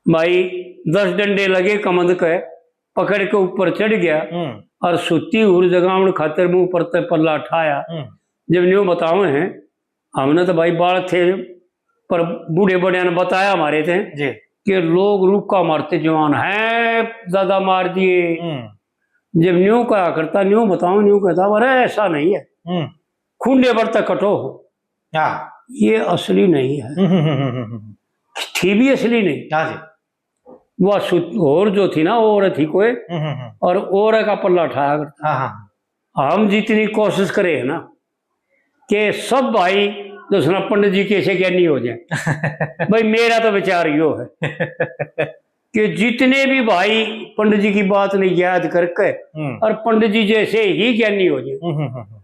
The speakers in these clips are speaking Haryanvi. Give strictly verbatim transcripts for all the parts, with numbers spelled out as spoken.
भाई, दस डंडे लगे कमंद के, पकड़ के ऊपर चढ़ गया हम्म। और सुत्ती हूर जगावण खातिर मुंह पर ते पल्ला ठाया। हम्म। जब न्यू बतावे हैं, हमने तो भाई बालक थे, पर बूढ़े बड़े ने बताया हमारे थे जी। कि लोग रुक्का मारते जवान हैं, ज्यादा मार दिए। हम्म। जब न्यू कहा करता, न्यू बताओ, न्यू कहता, "अरे, ऐसा नहीं है, हम्म। खुंडे पर तक कटो हो।" हाँ। ये असली नहीं है। हम्म, हम्म, हम्म, हम्म, हम्म। थी भी असली नहीं। हाँ जी। वह सु-, और जो थी ना, वो और थी कोई, हम्म, हम्म, हम्म। और और का पल्ला ठाया करता। हाँ, हाँ। हम जितनी कोशिश करें है ना, कि सब भाई दूसरा पंडित जी कैसे ज्ञानी हो जाए। भाई, मेरा तो विचार यो है कि जितने भी भाई पंडित जी की बात ने याद करके हम्म। और पंडित जी जैसे ही ज्ञानी हो जाए। हम्म, हम्म, हम्म, हम्म।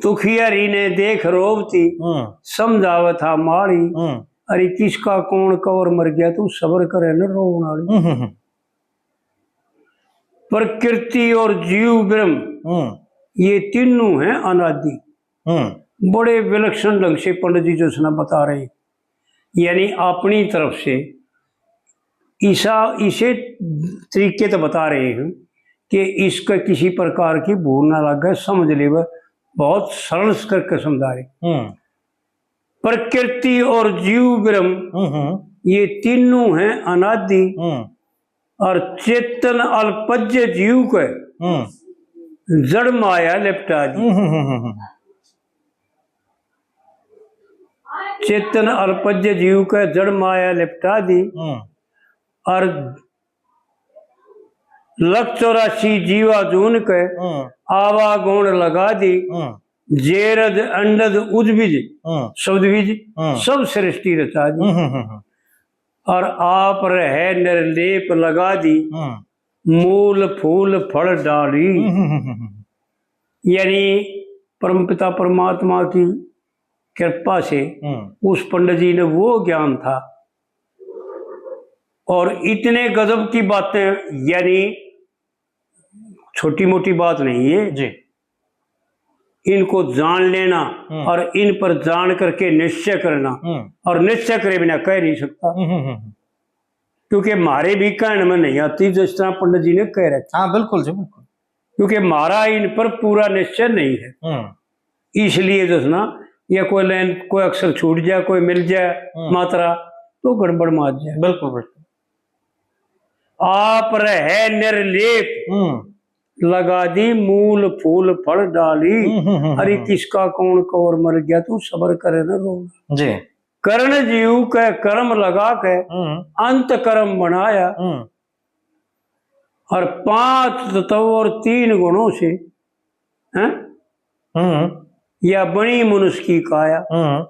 दुखियारी ने देख रोवती, हम्म। समझावे था माली। हम्म। अरे, किसका कौन कवर मर गया, तू सबर करे न रोवण आली। हम्म, हम्म, हम्म। प्रकृति और जीव ब्रह्म, हम्म। ये तीनों हैं अनादि। हम्म। बड़े विलक्षण ढंग से पंडित जी जो है ना बता रहे हैं, यानी अपनी तरफ से इसा, इसे तरीके तो बता रहे हैं कि इसका किसी प्रकार की भूल ना लगे, समझ लेवे, बहुत सरल करके समझा रहे। हम्म। प्रकृति और जीव ब्रह्म, हम्म, हम्म। ये तीनों हैं अनादि। हम्म। और चेतन अल्पज्य जीव के हम्म। जड़ माया लिपटा दी। हम्म, हम्म, हम्म, हम्म। चेतन अल्पज्य जीव के जड़ माया लिपटा दी। हम्म। और लख चौरासी जीवा जून के हम्म। आवागुण लगा दी। हम्म। जेरज अंडज उद्भिज, हम्म। शब्दबीज, हम्म। सब सृष्टि रचा दी। हम्म, हम्म, हम्म। और आप रहे निर्लेप लगा दी, हम्म। मूल फूल फल डाली। हम्म, हम्म, हम्म, हम्म। यानी परमपिता परमात्मा की कृपा से हम्म। उस पंडित जी ने वो ज्ञान था, और इतने गजब की बातें, यानी छोटी मोटी बात नहीं है जी। इनको जान लेना हम्म। और इन पर जान करके निश्चय करना, हम्म। और निश्चय करे बिना कह नहीं सकता, हम्म, हम्म, हम्म। क्योंकि म्हारे भी कहने में नहीं आती जिस तरह पंडित जी ने कह रखी। हाँ, बिल्कुल जी, बिल्कुल। क्योंकि म्हारा इन पर पूरा निश्चय नहीं है। हम्म। इसलिए जो है ना, या कोई लाइन, कोई अक्षर छूट जाए, कोई मिल जाए हम्म। मात्रा, तो गड़बड़ मार जाए। बिल्कुल, बिल्कुल। आप रहे निर्लेप, हम्म। लगा दी मूल फूल फल डाली। हम्म, हम्म, हम्म, अरे हम्म। किसका कौन कवर मर गया, तू सबर करे ना रो। जी। करण जीव के कर्म लगा के हम्म। अंत कर्म बनाया। हम्म। और पांच तत्व और तीन गुणों से, हैं? हम्म। या बनी मनुष्य की काया। हम्म।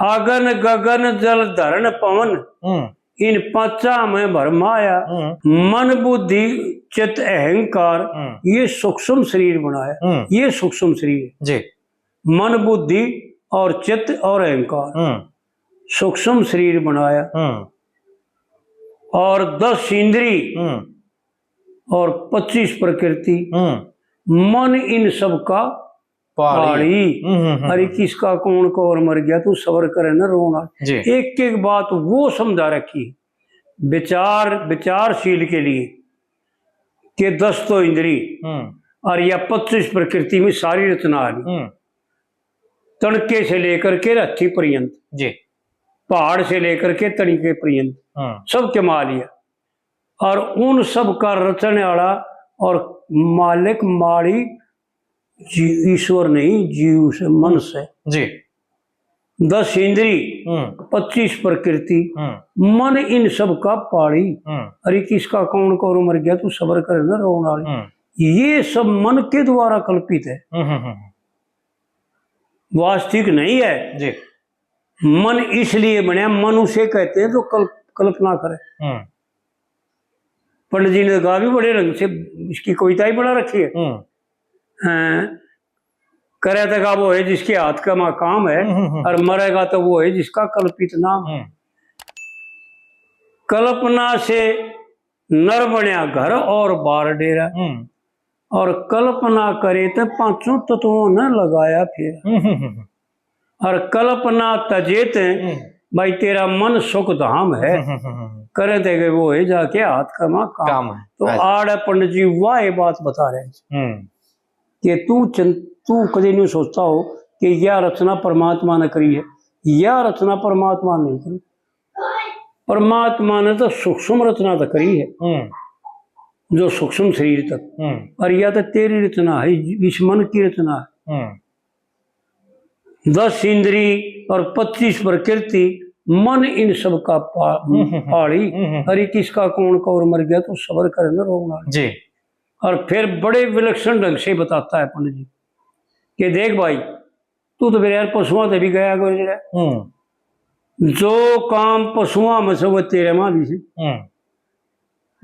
आगन गगन जल धरण पवन, हम्म। इन पांचा में भरमाया। हम्म। मन बुद्धि चित्त अहंकार, हम्म। ये सूक्ष्म शरीर बनाया। हम्म। ये सूक्ष्म शरीर। जी। मन बुद्धि और चित्त और अहंकार, हम्म। सूक्ष्म शरीर बनाया। हम्म। और दस इंद्री हम्म। और पच्चीस प्रकृति, हम्म। मन इन सब का पाली। पाली। हम्म, हम्म, हम्म, अरे हम्म। किसका कौन कवर मर गया, तू सबर करे न रोना। जी। एक एक बात वो समझा रखी। विचार, विचारशील के लिए के दस तो इंद्री हम्म। और या पच्चीस प्रकृति में सारी रचना आ गई। हम्म। तड़के से लेकर के रत्थी पर्यंत, जी। पहाड़ से लेकर के तड़के पर्यंत, हम्म। सब के माल ही है। और उन सब का रचने वाला और मालिक माली जी-, ईश्वर नहीं, जीव से, मन से। जी। दस इंद्री, हम्म। पच्चीस प्रकृति, हम्म। मन इन सब का पाली। हम्म। अरे किसका कौन कवर मर गया, तू सबर करे ना रोन वाली। हम्म। ये सब मन के द्वारा कल्पित है, हम्म, हम्म, हम्म। वास्तविक नहीं है। जी। मन इसलिए बनया, मन उसे कहते हैं जो कल्प-, कल्पना करे। हम्म। पंडित जी ने कहा भी बड़े ढंग से इसकी कविता ही बना रखी है। हम्म। हैं, करे तक वो है जिसके हाथ का मा-, काम है, हम्म, हम्म, हम्म। और मरेगा तो वो है जिसका कल्पित नाम है। हम्म। कल्पना से नर बण्या घर और बार डेरा। हम्म। और कल्पना करे ते पांचों तत्वों ने लगाया फेरा। हम्म, हम्म, हम्म। और कल्पना तजे ते हम्म। भाई तेरा मन सुख धाम है। हम्म, हम्म, हम्म, हम्म। करे ते गए वो है जाके हाथ का मां काम। काम है। तो हाँ जी। आड़े पंडित जी वाह ये बात बता रहे हैं हम्म। कि तू चिं-, तू कदे नहीं सोचता हो कि यह रचना परमात्मा ने करी है, यह रचना परमात्मा ने नहीं करी। परमात्मा ने तो सूक्ष्म रचना तो करी है, हम्म। जो सूक्ष्म शरीर तक, हम्म। और या तो तेरी रचना है, इस मन की रचना है। हम्म। दस इंद्री और पच्चीस प्रकृति, मन इन सब का पा-, हम्म, हम्म, हम्म। पाली। हम्म, हम्म। अरे किसका कौन कौर मर गया, तू सबर करे न रोवना। जी। और फिर बड़े विलक्षण ढंग से बताता है पंडित जी कि देख भाई, तू तो फिर यार पशुआं से भी गया गुजरा। हम्म। जो काम पशुआं में से वो तेरे मां भी से। हम्म।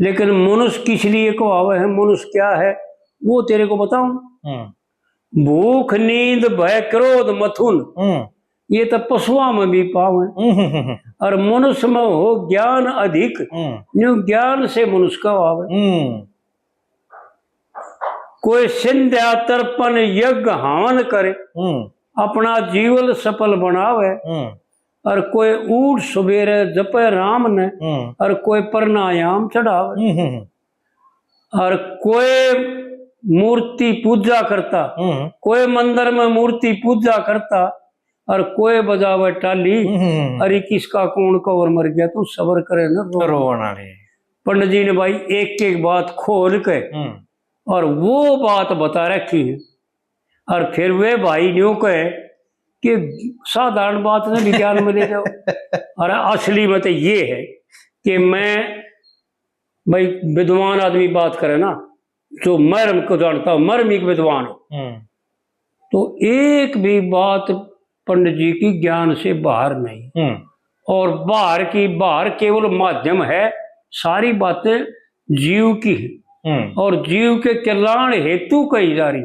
लेकिन मनुष्य किस लिए कहावे है, मनुष्य क्या है, वो तेरे को बताऊं। हम्म। भूख, नींद, भय, क्रोध, मथुन, हम्म। ये तो पशुआं में भी पावे। हम्म, हम्म, हम्म। और मनुष्य में हो ज्ञान अधिक, हम्म। न्यू ज्ञान से मनुष्य कहावे। हम्म। कोई संध्या तर्पण यज्ञ हवन करे, हम्म। अपना जीवन सफल बनावे। हम्म। और कोई उठ सवेरे जपे राम ने, हम्म। और कोई प्राणायाम चढ़ावे। हम्म, हम्म, हम्म। और कोई मूर्ति पूजा करता, हम्म। कोई मंदिर में मूर्ति पूजा करता, और कोई बजावे टाली। हम्म, हम्म, हम्म। अरे किसका कौन कौर मर गया, तू सबर करे न रो। रोवण वाले। पंडित जी ने भाई एक एक बात खोल के हम्म। और वो बात बता रखी है। और फिर वे भाई न्यू कहे कि साधारण बात ने विज्ञान में ले जाओ। और असली में तो ये है कि मैं, भाई, विद्वान आदमी बात करे ना, जो मर्म को जानता हो, मर्मिक विद्वान हो, हम्म। तो एक भी बात पंडित जी की ज्ञान से बाहर नहीं। हम्म। और बाहर की, बाहर केवल माध्यम है, सारी बातें जीव की है। हम्म। और जीव के कल्याण हेतु कही जा रही।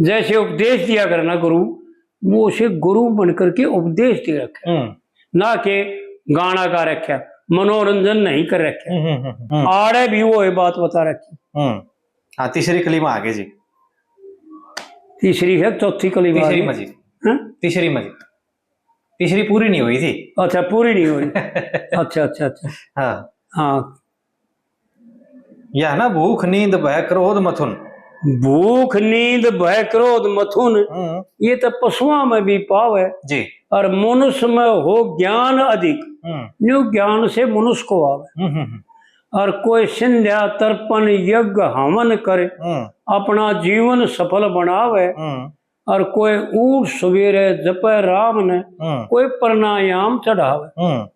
जैसे उपदेश दिया करना गुरु, वो उसे गुरु बन करके उपदेश दे रखे, हम्म। ना के गाना गा रखे, मनोरंजन नहीं कर रखे। हम्म, हम्म, हम्म, हम्म। आड़े भी वो ये बात बता रखी। हम्म। हाँ, तीसरी कली में आ गए जी। तीसरी है, चौथी कली में आ तीसरी गए। में जी। हैं? तीसरी में जी। तीसरी पूरी नहीं हुई थी। अच्छा, पूरी नहीं हुई। अच्छा, अच्छा, अच्छा। हाँ। हाँ। यह ना भूख, नींद, भय, क्रोध, मथुन। भूख, नींद, भय, क्रोध, मथुन, हम्म। ये तो पशुआं में भी पावे। जी। और मनुष्य में हो ज्ञान अधिक, हम्म। न्यू ज्ञान से मनुष्य को आवे। हम्म, हम्म, हम्म। और कोई संध्या, तर्पण, यज्ञ, हवन करे, हम्म। अपना जीवन सफल बनावे। हम्म। और कोई उठ सवेरे जपे राम ने, हम्म। कोई प्राणायाम चढ़ावे। हम्म।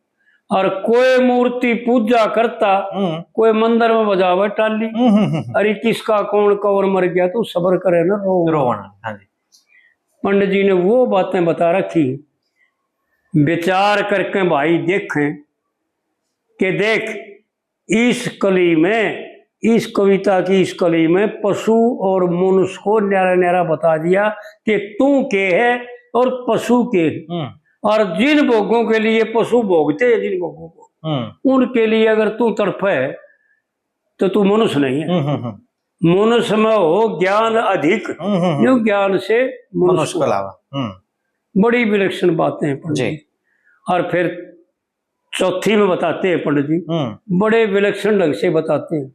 और कोई मूर्ति पूजा करता, हम्म। कोई मंदिर में बजावे टाली। हम्म, हम्म, हम्म। अरे किसका कौन कौर मर गया, तू सबर करे ना रो। रोवण, हाँ जी। पंडित जी ने वो बातें बता रखी, विचार करके भाई देखें कि देख, इस कली में, इस कविता की इस कली में पशु और मनुष्य को न्यारा न्यारा बता दिया कि तू के है और पशु के है। हम्म। और जिन भोगों के लिए पशु भोगते हैं, जिन भोगों को, हम्म। उनके लिए अगर तू तड़फे है, तो तू मनुष्य नहीं है। हम्म, हम्म, हम्म। मनुष्य में हो ज्ञान अधिक, हम्म, हम्म, हम्म। जो ज्ञान से मनुष्य मनुष्य को को अलावा। हम्म। बड़ी विलक्षण बातें हैं पंडित जी। जी। और फिर चौथी में बताते हैं पंडित जी, हम्म। बड़े विलक्षण ढंग से बताते हैं,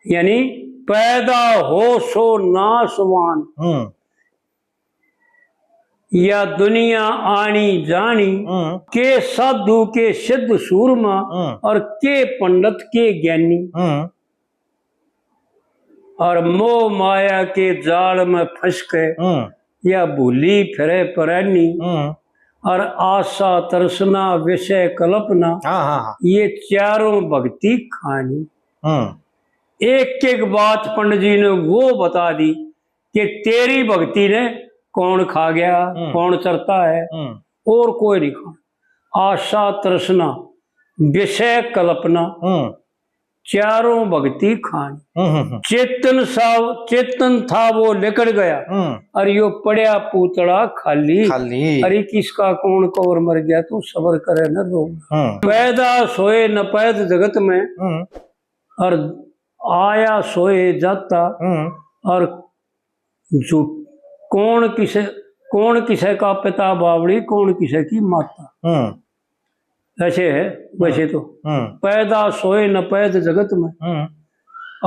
यानी पैदा हो सो नाशवान, हम्म। या दुनिया आनी जानी, हम्म। के साधु के सिद्ध सूरमा, हम्म। और के पंडित के ज्ञानी। हम्म। और मोह माया के जाल में फंस के हम्म। या भूली फिरे परानी। हम्म। और आशा, तृष्णा, विषय, कल्पना, हाँ, हाँ, हाँ। ये चारों भक्ति खानी। हम्म। एक एक बात पंडित जी ने वो बता दी कि तेरी भक्ति ने कौन खा गया, हम्म। कौन चरता है, हम्म। और कोई नहीं खा। आशा, तृष्णा, विषय, कल्पना, हम्म। चारों भक्ति खान। हम्म, हम्म, हम्म। चेतन सा, चेतन था वो लिकड़ गया, हम्म। और यो पड़या पूतड़ा खाली। खाली। अरे किसका कौन कौर मर गया, तू सबर करे न रो। हम्म। पैदा सोए न पैद जगत में, हम्म। और आया सोए जाता, हम्म। और जो कौन किसे, कौन किसे का पिता बावड़ी, कौन किसे की माता। हम्म। ऐसे है वैसे हम्म। तो। हम्म। पैदा सोए न पैद जगत में, हम्म।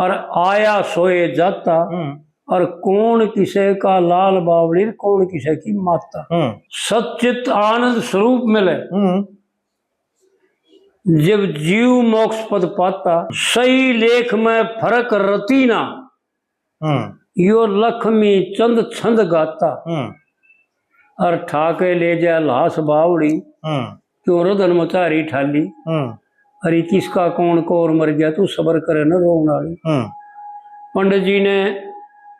और आया सोए जाता, हम्म। और कौन किसे का लाल बावड़ी, कौन किसे की माता। हम्म। सच्चित आनंद स्वरूप मिले, हम्म। जब जीव मोक्ष पद पाता। सही लेख में फर्क रती ना, हम्म। यो लक्ष्मी चंद छंद गाता। हम्म। और ठाके ले जा लाश बावड़ी, हम्म। क्यों रुदन मचारी ठाली। हम्म। अरे किसका कौन कौर मर गया, तू सबर करे न रोवण आली। हम्म। पंडित जी ने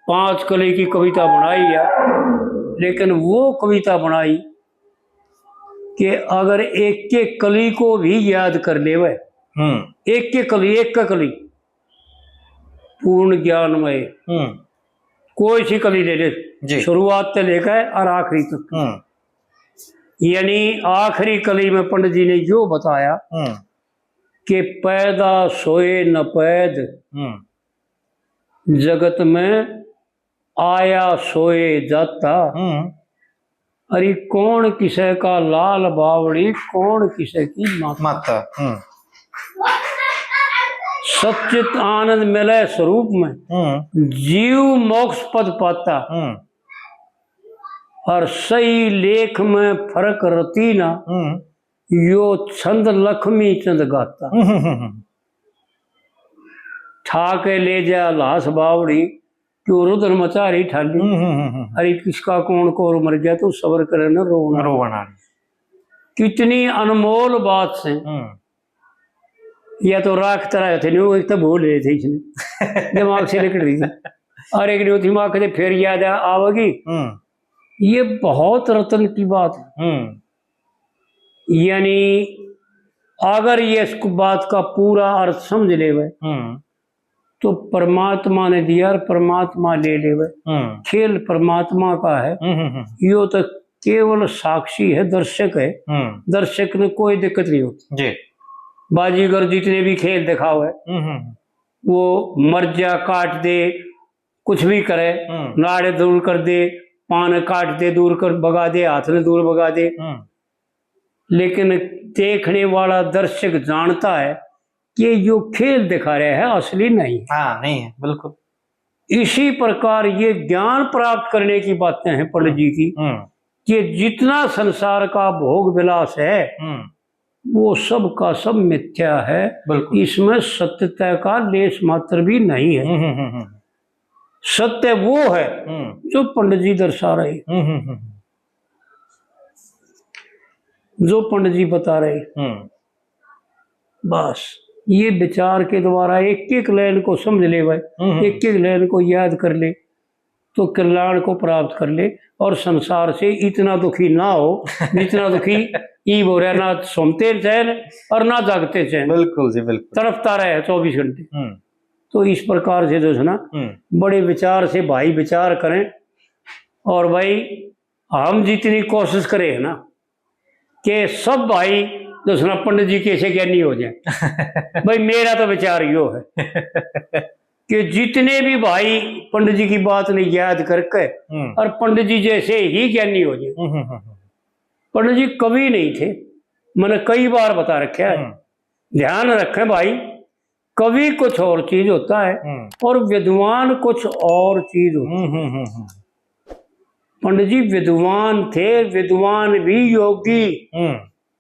पांच कली की कविता बनाई है, लेकिन वो कविता बनाई कि अगर एक एक कली को भी याद कर लेवे, हम्म। एक एक कली, एक का कली, पूर्ण ज्ञानमय, हम्म। कोई सी कली ले ले, जी। शुरुआत से लेकर और आखिरी तक। हम्म। यानी आखिरी कली में पंडित जी ने यो बताया हम्म। कि पैदा सोए न पैद, हम्म। जगत में आया सोए जाता। हम्म। अरे कौन किसे का लाल बावड़ी, कौन किसे की माता। माता, हम्म। सच्चित आनंद मिले स्वरूप में, हम्म। जीव मोक्ष पद पाता। हम्म। और सही लेख में फर्क रती ना, हम्म। यो छंद लक्ष्मी चंद गाता। हम्म, हम्म, हम्म। ठाके ले जा लाश बावड़ी, क्यों रुदन मचारी ठाली। हम्म, हम्म, हम्म, हम्म। अरे किसका कौन कौर मर गया, तू सबर करे न रोवण आली। रोवण आली। कितनी अनमोल बात से। हम्म। या तो राख तरह थे, न्यू एक तो भूल रहे थे इसने, दिमाग से निकल रही थी। और एक न्यू दिमाग के फिर याद आ-, आवेगी। हम्म। ये बहुत रतन की बात है। हम्म। यानी अगर ये इस बात का पूरा अर्थ समझ लेवे, हम्म। तो परमात्मा ने दिया और परमात्मा ले लेवे। हम्म। खेल परमात्मा का है। हम्म, हम्म, हम्म। यो तो केवल साक्षी है, दर्शक है। हम्म। दर्शक ने कोई दिक्कत नहीं होती। जी। बाजीगर जितने भी खेल दिखावे, हम्म, हम्म। वो मर जा, काट दे, कुछ भी करे, हम्म। नाड़े दूर कर दे, पान काट दे, दूर कर भगा दे, हाथ ने दूर भगा दे। हम्म। लेकिन देखने वाला दर्शक जानता है कि यो खेल दिखा रहा है, असली नहीं। हाँ, नहीं है, बिल्कुल। इसी प्रकार ये ज्ञान प्राप्त करने की बातें हैं पंडित जी की, हम्म। कि जितना संसार का भोग विलास है, हम्म। वो सब का सब मिथ्या है, बिल्कुल। इसमें सत्यता का लेश मात्र भी नहीं है। हम्म, हम्म, हम्म, हम्म। सत्य वो है, हम्म। जो पंडित जी दर्शा रहे, हम्म, हम्म, हम्म। जो पंडित जी बता रहे। हम्म। बस ये विचार के द्वारा एक एक लाइन को समझ ले भाई, हम्म, हम्म। एक एक लाइन को याद कर ले, तो कल्याण को प्राप्त कर ले और संसार से इतना दुखी ना हो जितना दुखी ईब हो रहा, ना सोते चैन और ना जागते चैन। बिल्कुल जी, बिल्कुल। तड़पता रहे चौबीस घंटे। हम्म। तो इस प्रकार से जो है ना, हम्म। बड़े विचार से भाई विचार करें। और भाई, हम जितनी कोशिश करें है ना, कि सब भाई जो है ना पंडित जी कैसे ज्ञानी हो जाए। भाई, मेरा तो विचार यो है कि जितने भी भाई पंडित जी की बात ने याद करके हम्म। और पंडित जी जैसे ही ज्ञानी हो जाए। हम्म, हम्म, हम्म। पंडित जी कवि नहीं थे, मैंने कई बार बता रखा है। हम्म। ध्यान रखें भाई, कवि कुछ और चीज होता है हम्म। और विद्वान कुछ और चीज होता है। हम्म, हम्म, हम्म, हम्म। पंडित जी विद्वान थे, विद्वान भी योगी। हम्म।